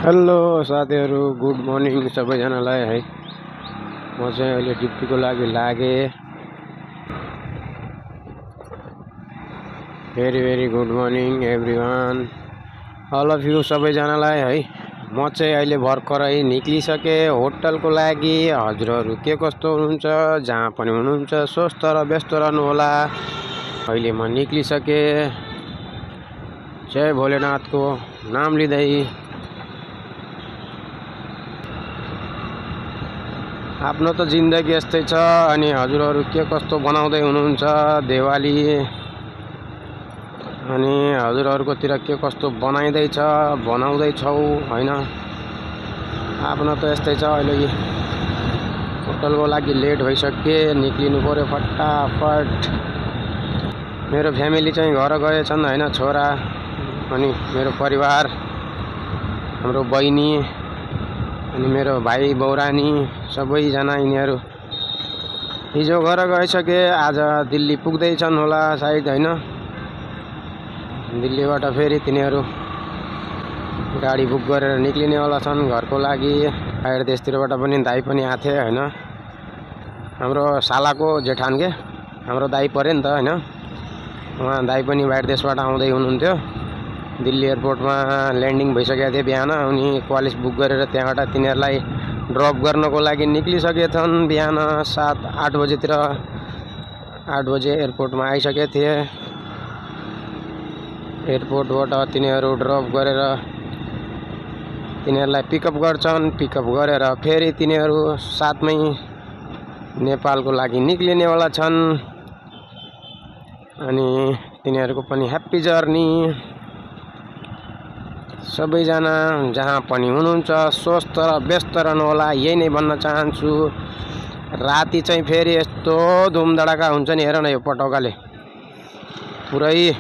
Hello साथीहरु, good morning सबैजनालाई है। म चाहिँ अहिले ड्युटीको लागि लागे। Very good morning everyone, all of you सबैजनालाई है। म चाहिँ अहिले भर्खरै निक्लिसके होटलको लागि। हजुरहरु के कस्तो हुनुहुन्छ, जहाँ पनि हुनुहुन्छ स्वस्थ र व्यस्त रहनु होला। अहिले म निक्लिसके। जय भोलेनाथको नाम लिँदै आफ्नो त जिन्दगी यस्तै छ। अनि हजुरहरु के कस्तो बनाउँदै हुनुहुन्छ दिवाली, अनि हजुरहरुकोतिर के कस्तो बनाउँदैछौ हैन। आफ्नो त यस्तै छ। अहिले होटलको लागि लेट भइसके, निक्लिनु पर्यो फटाफट। मेरो फ्यामिली चाहिँ घर गएछन् हैन, छोरा अनि मेरो परिवार, हाम्रो बहिनी अनि मेरो भाइ बौरानी सबैजना यिनीहरू हिजो घर गइसके। आज दिल्ली पुग्दैछन् होला सायद हैन। दिल्लीबाट फेरि तिनीहरू गाडी बुक गरेर निक्लिने होला छन् घरको लागि। बाहिर देशतिरबाट पनि दाइ पनि आथे हैन। हाम्रो सालाको जेठान के हाम्रो दाइ परे नि त हैन। उहाँ दाइ पनि बाहिर देशबाट आउँदै हुनुहुन्थ्यो। दिल्ली एयरपोर्टमा ल्यान्डिङ भइसकेको थियो बिहान। उनी क्वालिस बुक गरेर त्यहाँबाट तिनीहरूलाई ड्रप गर्नको लागि निक्लिसकेछन्। बिहान 7-8 बजेतिर 8 बजे एयरपोर्टमा आइसकेका थिए। एयरपोर्टबाट तिनीहरू ड्रप गरेर तिनीहरूलाई पिकअप गर्छन्। पिकअप गरेर फेरि तिनीहरू साथमै नेपालको लागि निक्लिनेवाला छन्। अनि तिनीहरूको पनि ह्याप्पी जर्नी। सबैजना जहाँ पनि हुनुहुन्छ स्वस्थ र व्यस्त रहनु होला, यही नै भन्न चाहन्छु। राति चाहिँ फेरि यस्तो धुमधडाका हुन्छ नि, हेर न यो पटकाले पुरै।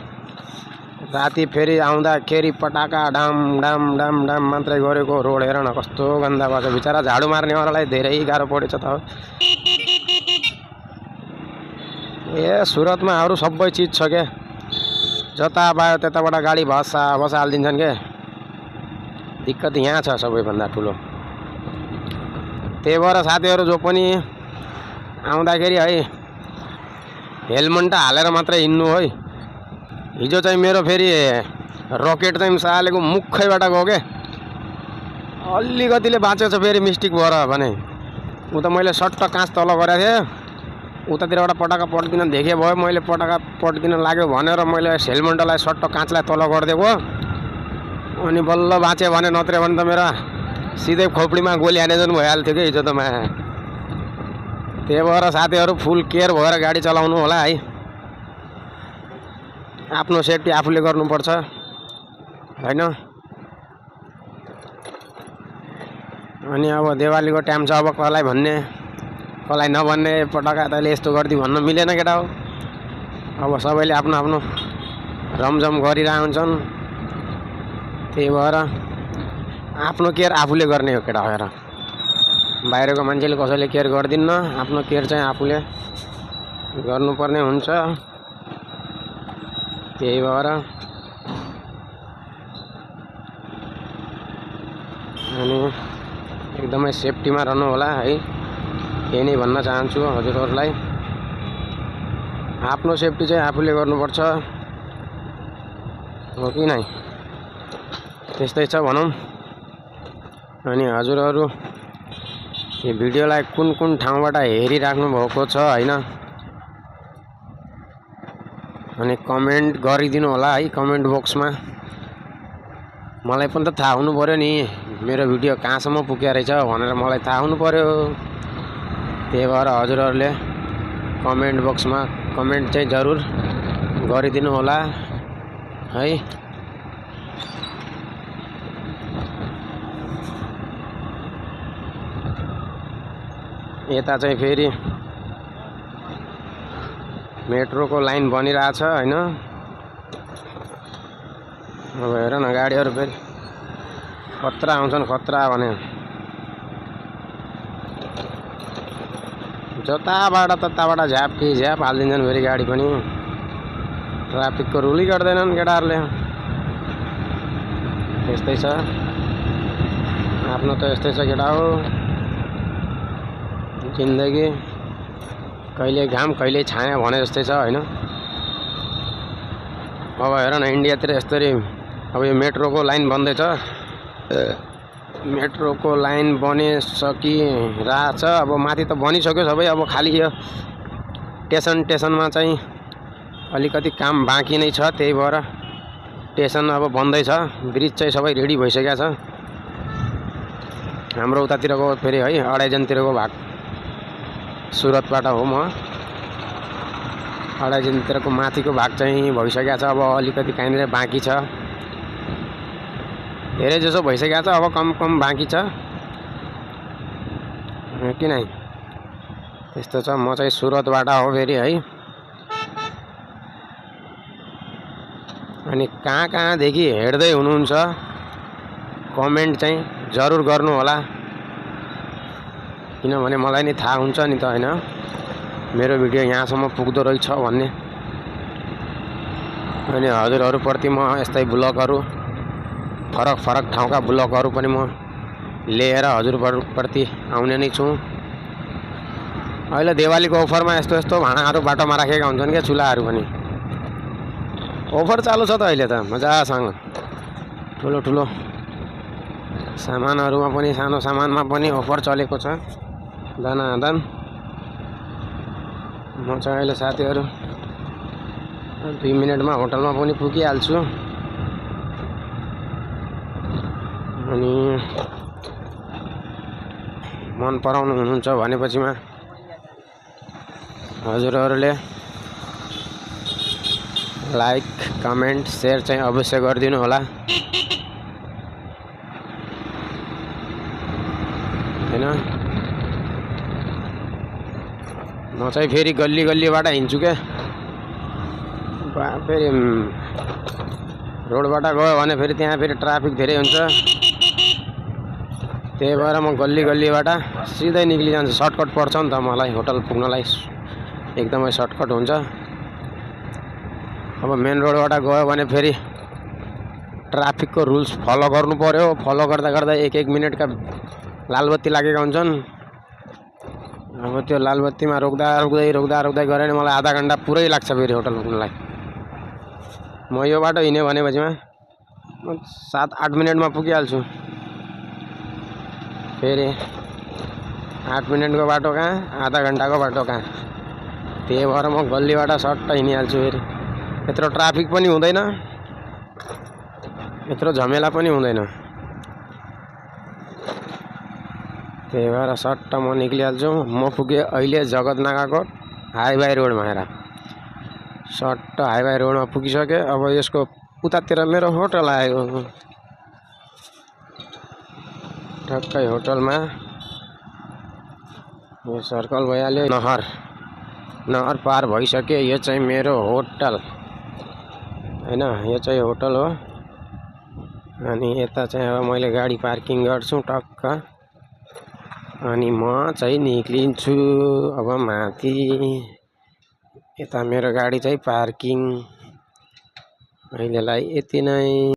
राति फेरि आउँदाखेरि पटाका डाम डाम डाम डाम मात्रै गरेको। रोड हेर न कस्तो गन्दा भएको। बिचरा झाडु मार्नेवालालाई धेरै गाह्रो परेछ त। ए सुरतमा अरू सबै चिज छ के, जता पायो त्यताबाट गाडी भसा हालिदिन्छन् के। दिक्कत यहाँ छ सबैभन्दा ठुलो। त्यही भएर साथीहरू जो पनि आउँदाखेरि है हेलमेट हालेर मात्रै हिँड्नु है। हिजो चाहिँ मेरो फेरि रकेट चाहिँ सालेको मुखैबाट गयो के। अलिकतिले बाँचेछ फेरि मिस्टेक भएर भने। उता मैले सट्ट काँच तल गरेको थिएँ, उतातिरबाट पटाका पड्किन देखे भयो। मैले पटाका पड्किन लाग्यो भनेर मैले हेलमेटलाई सट्ट काँचलाई तल गरिदिएको। अनि बल्ल बाँचे भने, नत्र भने त मेरा सिधै खोपडीमा गोली हानेजन भइहाल्थ्यो कि हिजो त मा। त्यही भएर साथीहरू फुल केयर भएर गाडी चलाउनु होला है। आफ्नो सेफ्टी आफूले गर्नुपर्छ हैन। अनि अब दिवालीको टाइम छ, अब कसलाई भन्ने कसलाई नभन्ने। पटाका तैँले यस्तो गरिदियो भन्न मिलेन केटा हो। अब सबैले आफ्नो आफ्नो रमझम गरिरहेका हुन्छन्। त्यही भएर आफ्नो केयर आफूले गर्ने हो केटा हेर। बाहिरको मान्छेले कसैले केयर गर्दिन्न, आफ्नो केयर चाहिँ आफूले गर्नुपर्ने हुन्छ। त्यही भएर अनि एकदमै सेफ्टीमा रहनु होला है। यही नै भन्न चाहन्छु हजुरहरूलाई। आफ्नो सेफ्टी चाहिँ आफूले गर्नुपर्छ हो कि नै। त्यस्तै छ भनौँ। अनि हजुरहरू यो भिडियोलाई कुन कुन ठाउँबाट हेरिराख्नु भएको छ हैन, अनि कमेन्ट गरिदिनु होला है कमेन्ट बक्समा। मलाई पनि त थाहा हुनु पर्यो नि मेरो भिडियो कहाँसम्म पुग्यो रहेछ भनेर, मलाई थाहा हुनु पर्यो। त्यही भएर हजुरहरूले कमेन्ट बक्समा कमेन्ट चाहिँ जरुर गरिदिनु होला है। यता चाहिँ फेरि मेट्रोको लाइन बनिरहेछ हैन। अब हेर न गाडीहरू फेरि खतरा आउँछन्, खतरा भने जताबाट तताबाट झ्यापकी झ्याप हालिदिन्छन् फेरि गाडी पनि। ट्राफिकको रुलै गर्दैनन् केटाहरूले। त्यस्तै छ। आफ्नो त यस्तै छ केटा हो जिन्दगी, कहिले घाम कहिले छाया भने जस्तै छ हैन। अब हेर न इन्डियातिर यसरी अब यो मेट्रोको लाइन बन्दैछ, मेट्रोको लाइन बनिसकिरहेछ। अब माथि त बनिसक्यो सबै, अब खालि यो स्टेसनमा चाहिँ अलिकति काम बाँकी नै छ, त्यही भएर स्टेसन अब बन्दैछ। ब्रिज चाहिँ सबै रेडी भइसकेको छ। हाम्रो उतातिरको फेरि है अडाइजनतिरको भाग सुरतबाट हो, म अडाइजनतिरको माथिको भाग चाहिँ भइसकेको छ। अब अलिकति कहीँनिर बाँकी छ, धेरै जसो भइसकेको छ, अब कम बाँकी छ कि नै त्यस्तो छ। म चाहिँ सुरतबाट हो फेरि है। अनि कहाँदेखि हेर्दै हुनुहुन्छ कमेन्ट चाहिँ जरुर गर्नु होला, किनभने मलाई नि थाहा हुन्छ नि त हैन मेरो भिडियो यहाँसम्म पुग्दो रहेछ भन्ने। अनि हजुरहरूप्रति म यस्तै ब्लगहरू फरक ठाउँका ब्लगहरू पनि म लिएर हजुरप्रति आउने नै छु। अहिले दिवालीको अफरमा यस्तो भाँडाहरू बाटोमा राखेका हुन्छन् क्या, चुल्हाहरू पनि अफर चालु छ त अहिले त मजासँग। ठुलो सामानहरूमा पनि सानो सामानमा पनि अफर चलेको छ दानादान। म चाहिँ अहिले साथीहरू 2 मिनेटमा होटलमा पनि पुगिहाल्छु। अनि मन पराउनु हुनुहुन्छ भनेपछिमा हजुरहरूले लाइक कमेन्ट सेयर चाहिँ अवश्य गरिदिनु होला हैन। म चाहिँ फेरि गल्लीबाट हिँड्छु क्या, फेरि रोडबाट गयो भने फेरि त्यहाँ फेरि ट्राफिक धेरै हुन्छ, त्यही भएर म गल्लीबाट सिधै निक्लिजान्छु। सर्टकट पर्छ नि त मलाई होटल पुग्नलाई, एकदमै सर्टकट हुन्छ। अब मेन रोडबाट गयो भने फेरि ट्राफिकको रुल्स फलो गर्नु पर्यो। फलो गर्दा 1 मिनेटका लालबत्ती लागेका हुन्छन्। अब त्यो लालबत्तीमा रोक्दा गऱ्यो भने मलाई आधा घन्टा पुरै लाग्छ फेरि होटल पुग्नलाई। म यो बाटो हिँड्यो भनेपछिमा म 7-8 मिनेटमा पुगिहाल्छु। फेरि 8 मिनेटको बाटो कहाँ, आधा घन्टाको बाटो कहाँ, त्यही भएर म गल्लीबाट सट्ट हिँडिहाल्छु। फेरि यत्रो ट्राफिक पनि हुँदैन, यत्रो झमेला पनि हुँदैन, त्यही भएर सट्ट म निक्लिहाल्छु। म पुगेँ अहिले जगतनागाको हाइवे रोडमा। हेर सट्ट हाइवे रोडमा पुगिसकेँ। अब यसको उतातिर मेरो होटल आयो, ठक्कै होटलमा यो सर्कल भइहाल्यो। नहर पार भइसक्यो। यो चाहिँ मेरो होटल हैन, यो चाहिँ होटल हो। अनि यता चाहिँ अब मैले गाडी पार्किङ गर्छु टक्क, अनि म चाहिँ निक्लिन्छु अब माथि। यता मेरो गाडी चाहिँ पार्किङ। अहिलेलाई यति नै।